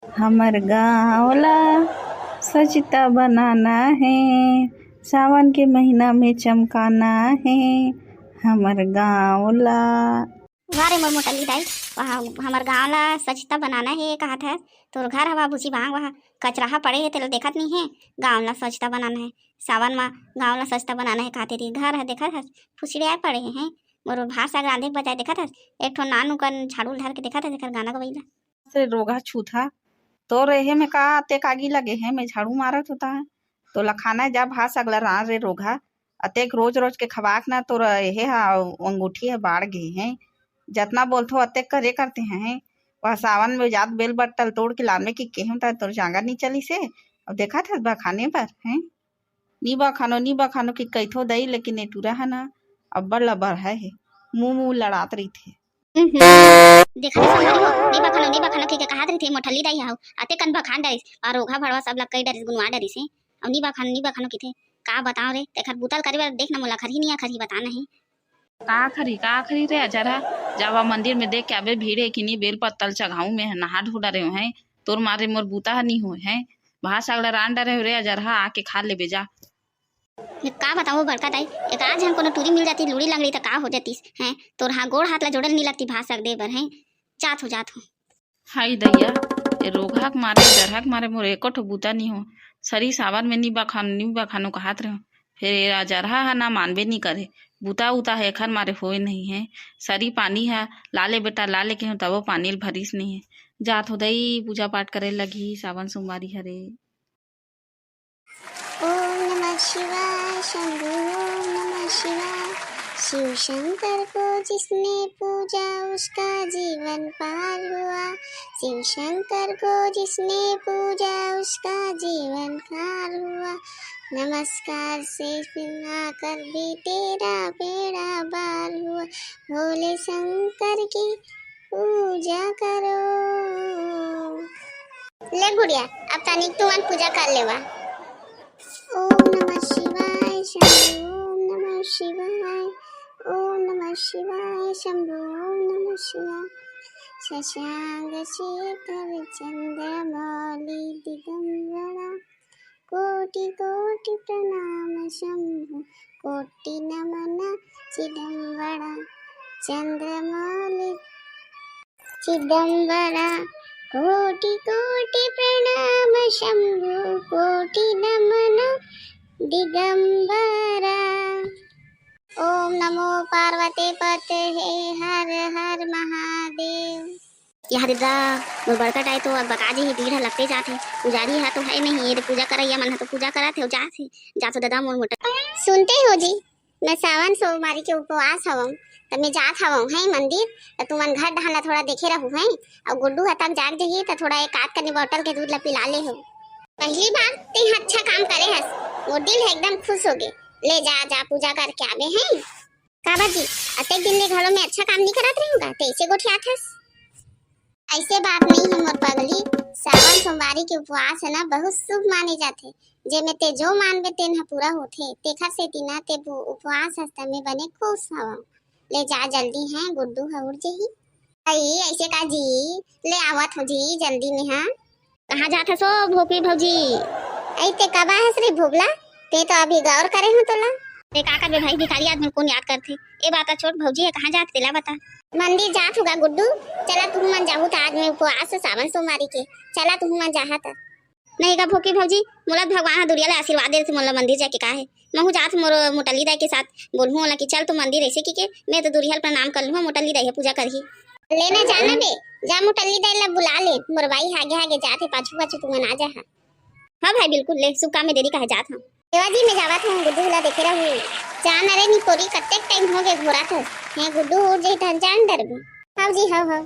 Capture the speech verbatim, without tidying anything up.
हमर गाँव ला सजता बनाना हे, सावन के महीना में चमकाना हे हमर गाँव ला। वाह रे मोर मोटली दाई, वहाँ हमर गाँव ला सजता बनाना हे कहत हस। तोर घर हवा भूसी बांग, वहाँ कचराहा पड़े हे, तेला देखत नहीं हे। गाँव ला सजता बनाना हे, सावन मा गाँव ला सजता बनाना हे कहत हे। घर ह देखत हस, फुसड़िया पड़े हे। मोर भात साग रांधे के बजाय देखत हस, एक ठो नान उकन झाड़ू ल धर के देखत हस, एकर गाना गवई ला। रे रोगहा छूथा, तोर एहे में का अतेक आगी लगे हे? मैं झाड़ू मारत होता है, तोला खाना है, जा भात साग ला रांध रे रोगहा। अतेक रोज रोज के खवाक ना तोर एहे हा अंगूठी हा बाढ़ गे हे। जतना बोलथो अतेक करे करते हैं। वह सावन में जात बेल बट्टल तोड़ के लानवे की केहूं ता तोर जांगर नी चली से। अब देखत हस बखाने बर हैं, नी बखानो, नी बखानो कि कहिथो दई, लेकिन ए टूरा ह ना अब्बड़ लबर है हे, मुंह मुंह लड़ात रहिथे। हम्म, देखा रे संगवारी हो, नी बखानो, नी बखानो कहिके कहत रहिथे, मोठली दाई हव, अतेकन बखान डरिस, अउ रोगहा भड़वा सब ला कई डरिस, गुनवा डरिस हे। अउ नी बखानो, नी बखानो कहिथे, का बताओ रे, तेखर बुता ल करे बर देख ना मोला खरही नी आ खरही बता नहीं। का खरही, का खरही रे अजरहा, जावा मंदिर में देख के आबे भीड़ हे कि नी, बेल पत्तल चघाऊ में नहा धो डरे हो हैं, तोर मारे मोर बुता ह नी होय हैं, भात साग ला रांध डरे हो रे अजरहा, आके खा लेबे जा। ये का बताओ बड़का दाई, एक आध झन कोनो टूरी मिल जाती, लूड़ी लंगड़ी त का हो जातीस, हैं? तोर हाँ गोड़ हाथ ला जोड़े नी लगती भात साग दे बर, हैं? जात हो, जात हो। हाय दइया, ए रोगहा के मारे, जरहा के मारे मोर एको ठो बुता नी हो। सरी सावन में नी बखान, नी बखानो कहत रहो। फेर ए जरहा ह ना मानबे नी करे। बुता उता ह एखर मारे होए नहीं है। सरी पानी ह ला ले बेटा, ला ले केहूं तबो पानी ल भरिस नहीं है। जात हो दई, पूजा पाठ करे लगही, सावन सोमवारी हरे। ओम नमः शिवाय शंभु, ओम नमः शिवाय। शिव शंकर को जिसने पूजा, उसका जीवन पार हुआ। शिव शंकर को जिसने पूजा, उसका जीवन पार हुआ। नमस्कार से बिना कर भी तेरा बेड़ा पार हुआ। भोले शंकर की पूजा करो। ले गुड़िया, अब तनिक तुमन पूजा कर लेवा। ओम नमः शिवाय शंभु, ओम नमः शिवाय, ओम नमः शिवाय शंभु, ओम नमः शिवाय। शशांक शेखर चंद्रमौली दिगंबरा, कोटि कोटि प्रणाम शंभु, कोटि नमन चिदंबरा, चंद्रमौली चिदंबरा, कोटि कोटि प्रणाम शंभु, कोटि नमन दिगंबरा। ओम नमो पार्वती पते हे, हर हर महादेव। या रे दा, मोर बड़का दाई तो अब बका जी ही, भीड़ ह लगते जात हे। पुजारी ह तो है नहीं, ये रे पूजा करइया मन ह तो पूजा करत हे, जात हे, जात हो ददा मोर मोटा। सुनते हो जी, मैं सावन सोमवारी के उपवास हवं, त मैं जात हवं है मंदिर, त तुमन घर डहान ला थोड़ा देखे रहू है, अउ गुड्डू ह तक जाग जही त थोड़ा एक आध कनी बोतल के दूध ला पिला ले हो। पहली बार ते अच्छा काम करे हस, मोर दिल ह एकदम खुश हो गे। ले जा, जा पूजा करके आबे है। काबर जी, अतेक दिन ले घलो में अच्छा काम नी करत रहे होगा, ते ऐसे गोठियात हस? ऐसे बात नहीं है मोर पगली, सावन सोमवारी के उपवास है ना, बहुत शुभ माने जाथे। जेमे ते जो मानबे तेन ह पूरा होथे, तेखर सेती ना ते उपवास हस त में बने खुश हवं। ले जा जल्दी है, गुड्डू ह उठ जही। अई, ऐसे का जी? ले आवत हो जी, जल्दी में हा। कहाँ जात हस ओ भोकवी भौजी? अई, ते कब आए हस रे भोगला? ते तो अभी गौर करे हो तोला। ते का करबे भाई, भिखारी आदमी कोन याद करथे? ए बात छोड़, भौजी ह कहाँ जात तेला बता। मंदिर जात होगा गुड्डू, चला तुम मन जाहू त आज में उपवास हे सावन सोमवारी के, चला तुम मन जाहा त। नहीं गा भोकवी भौजी, मोला भगवान ह दुरिहा ले आशीर्वाद दे से मोला मंदिर जाके का हे। महू जात मोर मोटली दाई के साथ बोलहूँ ओला कि चल तो मंदिर ऐसे की के, मैं तो दुरिहा ल प्रणाम कर लूँ, मोटली दाई ह पूजा करही। ले ना जाना बे, जा मोटली दाई ला बुला ले, मोर बाई हागे हागे जात हे, पाछू पाछू तुमन आ जाहा। हाँ भाई बिल्कुल, ले शुभ काम में देरी का है, जात हूँ। देवा जी मैं जावत हूँ, गुड्डू ला देखे रहू। जान अरे निपोरी कतेक टाइम हो गे घोरा था, हे गुड्डू उठ जाई तहन जान डरबे। हाँ जी हाँ हाँ।